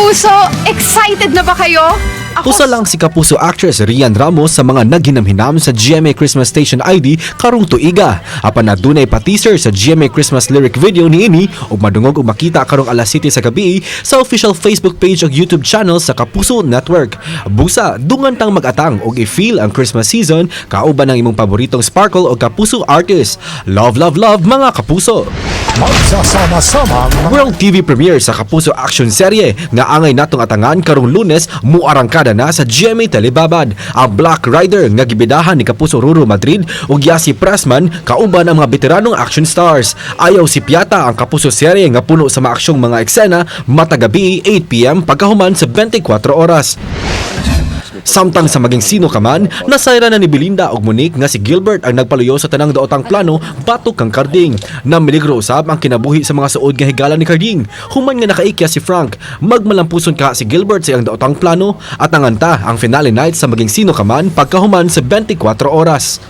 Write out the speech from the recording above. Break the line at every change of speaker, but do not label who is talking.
Kapuso, excited na ba kayo? Ako.
Usa lang si Kapuso actress Rhian Ramos sa mga naghinamhinam sa GMA Christmas Station ID karong tuiga. Apan adunay pa-teaser sa GMA Christmas lyric video niini ug madungog ug makita karong alas 7 sa gabi sa official Facebook page ug YouTube channel sa Kapuso Network. Busa, dungan tang mag-atang ug i-feel ang Christmas season kauban ang imong paboritong Sparkle o Kapuso artist. Love, love, love, mga Kapuso!
Magsasama-sama ang mga
World TV premiere sa Kapuso action serye nga angay natong atangan karong Lunes, muarangkada na sa GMA Telebabad. Ang Black Rider nga gibidahan ni Kapuso Ruru Madrid ug Yasi Pressman kauban ang mga veteranong action stars. Ayaw si Piata, ang Kapuso serye nga puno sa maaksyong mga eksena, matag gabi 8 p.m. pagkahuman sa 24 Oras. Samtang sa Maging Sino Ka Man, nasayran na ni Belinda ug Monique nga si Gilbert ang nagpaluyo sa tanang daotang plano batok kang Karding. Namiligro usab ang kinabuhi sa mga suod nga higala ni Karding. Human nga nakaikya si Frank, magmalampuson ka si Gilbert sa iyang daotang plano at anganta ang finale night sa Maging Sino Ka Man pagkahuman sa 24 Oras.